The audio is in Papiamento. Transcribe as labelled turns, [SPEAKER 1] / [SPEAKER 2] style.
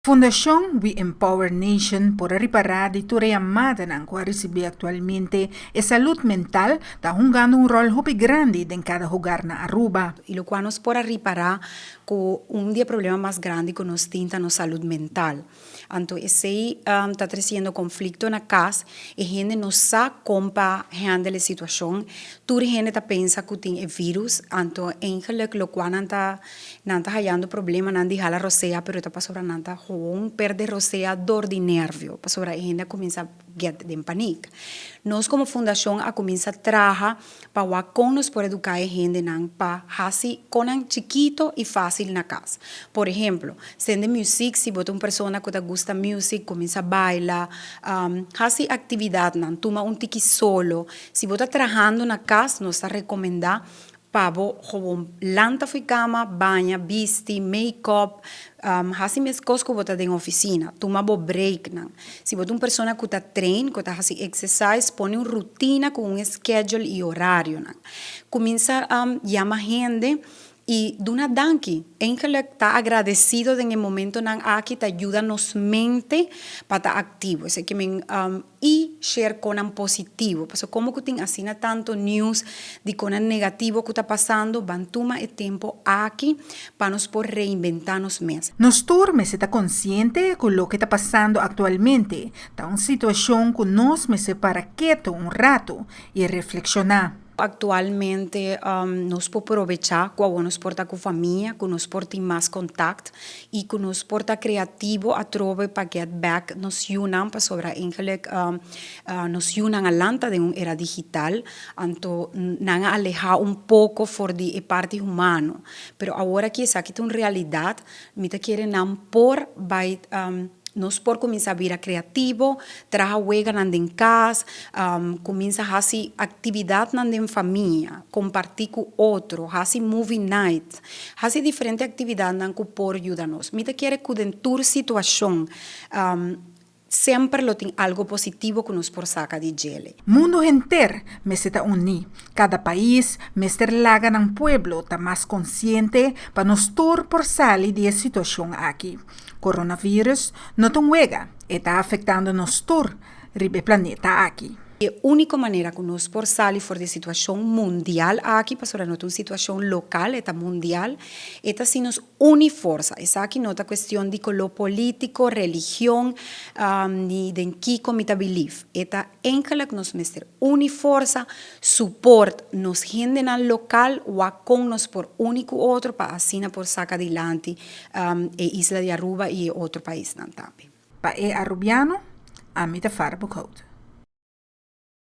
[SPEAKER 1] Fundashon We Empower Nation por a ripará di tur e yamadanan ku a risibí aktualmente, e salud mental ta hungando un ròl hopi grandi den kada hogar na Aruba.
[SPEAKER 2] I lokual nos por a ripará ku un di e problema mas grandi ku nos tin ta nos salud mental. Anto esei ta tresiendo konflikto na kas, e hende no sa kon pa handle e situashon, tur hende ta pensa ku tin e virus, anto eigenlik lokual nan ta Nan ta hayando problemanan di hala rosea pero ta pasobra nan ta gewoon perde rosea dor di nervio pasobra e hende a cuminsa get den paniek. Nos como fundacion a cuminsa traha pa wak con nos por educa e hendenan pa haci conan chikito y facil na cas. Por ehemplo, sende music si bo ta un persona cu ta gusta music cuminsa baila, haci actividadnan, tuma un tiki solo. Si bo ta trahando na cas nos ta recomenda Pa bo gewoon lanta fo'i kama, baña, bisti, make-up, hasi meskos ku bo ta den ofisina. Tuma bo breaknan. Si bo ta un persona ku ta train, ku ta hasi exercise, pone un rutina ku un schedule i orarionan. Kuminsa yama hende i duna danki. Eigenlijk ta agradesido den e momentonan aki ta yuda nos mente pa ta aktivo. Esei ke men. I share konan positivo. Pasobra komo ku tin asina tantu news di konan negativo ku ta pasando, ban tuma e tempo aki pa nos por reinventá nos mes.
[SPEAKER 1] Nos tur mester ta konsiente ku loke ta pasando aktualmente ta un situashon ku nos mester para ketu un ratu i reflekshoná.
[SPEAKER 2] Actualmente nos por probecha cu awor nos por ta cu famia, cu nos por tin mas contact y cu nos por ta creativo atrobe pa get back nos yunan pasobra eigenlijk nos yunan a lanta den un era digital anto nan a aleha un poco for di e parti humano pero awor aki esaki ta un realidad. Mi ta kere nan por bai nos por kuminsá bira kreativo, traha weganan den kas, kuminsá hasi aktividatnan den famia, kompartí ku otro, hasi movie night, hasi diferente aktividatnan ku por yuda nos. Mi ta kere ku den tur situashon Semper lo tin algo positivo ku nos por saka di djele.
[SPEAKER 1] Mundu henter mester ta uní. Kada pais mester laga nan pueblo ta mas konsiente pa nos tur por sali di e situashon aki. Coronavirus no ta un wega, e ta afektando nos tur riba e planeta aki.
[SPEAKER 2] E úniko manera ku nos por sali for di e situashon mundial aki, pasobra no ta un situashon lokal, e ta mundial, e ta si nos uni forsa. Esaki no ta kuestion di koló polítiko, religion, ni den kiko mi ta bilif. E ta enkelek nos mester uni forsa, suport nos hendenan lokal, wak kon nos por uni ku otro pa asina por saka dilanti e isla di Aruba i e otro paisnan tambe.
[SPEAKER 1] Pa e Arubiano, ami ta Farah Boekhout.